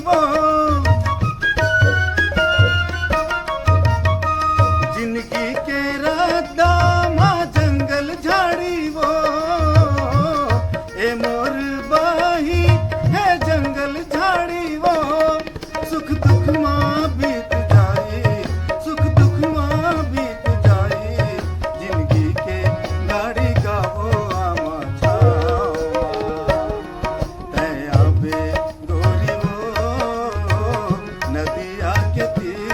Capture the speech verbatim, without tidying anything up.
वो जिंदगी के रद्दा मा जंगल झाड़ी वो, ए मोर बाही है जंगल झाड़ी वो। सुख दुख मा बीत जाई, सुख दुख मा बीत जाई, जिंदगी के गाड़ी गावो आमा छावा। तै आबे गोरी वो नदिया के तीर